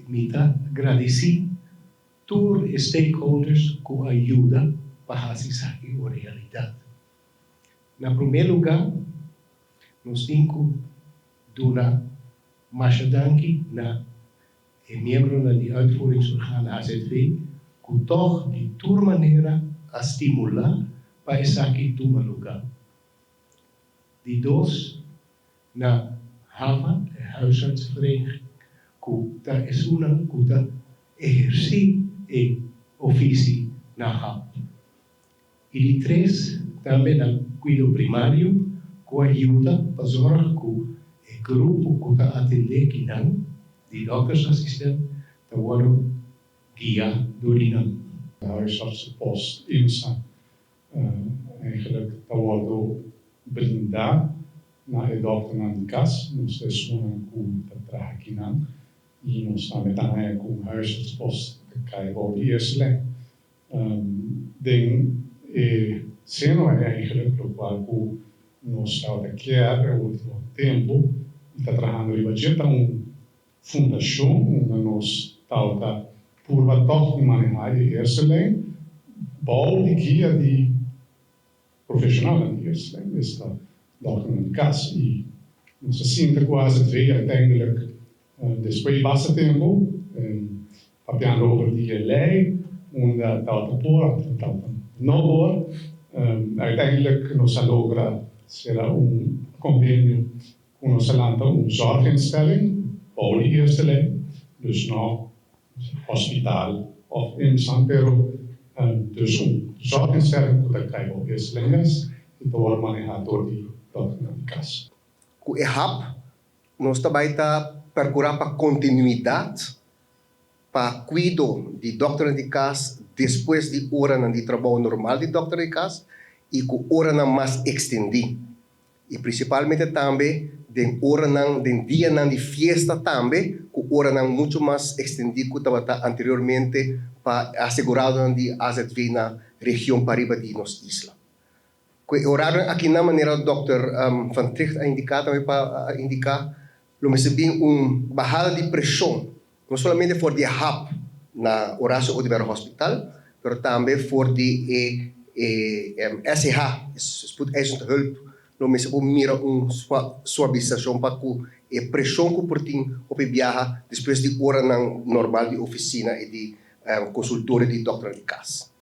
Mi ta gradisí tur stakeholders ku a yuda pa hasi esaki un realidat. Na promé lugá, nos tin ku duna masha danki na e miembronan di uitvoeringsorgaan AZV ku tòg di tur manera a stimulá pa esaki tuma lugá. Di dos, na HAVA, e huisartsenvereniging, ku ta esunnan ku ta ehersé e ofisi na HAP. I di tres, tambe na kuido primario ku a yuda pa zòrg ku e grupo ku ta atendé kinan di doktersassistent ta wòrdu guiá dor di nan. Huisartsenpost IMSA eigenlijk ta wòrdu brindá na e dòkternan di kas, nos ta esunnan ku ta traha akinan i nos tambe ta haña ku huisartspost ta kai bou di eerste lijn. Den e seno ei eigenlijk lokual ku nos tabata kier e ultimo tempu i ta trahando riba dje ta un fundashon unda nos tabata purba tòg di manehá e eerste lijn bou di guia di profeshonalnan di eerste lijn, esta dòkternan di kas. I nos a sinta ku AZV uiteindelijk despues di basta tempu papiando over di e lei unda tabata por òf tabata no por, uiteindelijk nos a logra sera un konvenio ku nos a lanta un zorginstelling bou di eerste lijn, dus no hospital òf IMSAN, pero dus un zorginstelling ku ta kai bou eerste lijn mes i ta wòrdu manehá dor di dòkternan di kas. Ku e hap nos ta bai ta perkurá pa kontinuidat pa kuido di dòkternan di kas despues di oranan di trabou normal di dòkter di kas i ku oranan mas ekstendí. I prinsipalmente tambe den oranan den dianan di fiesta tambe ku oranan muchu mas ekstendí ku tabata anteriormente pa aseguradonan di azv na region pariba di nos isla. Ku e orarionan akinan manera dòkter Van Trigt a indiká tambe pa a indiká lo mester bin un bahada di preshon no solamente for di e hap na Horacio Oduber Hospital pero tambe for di e e SEH, Spoedeisende Hulp, lo mester por mira un suavisashon pa ku e preshon ku por tin hopi biaha despues di oranan normal di ofisina i di konsultorio di dòkternan di kas.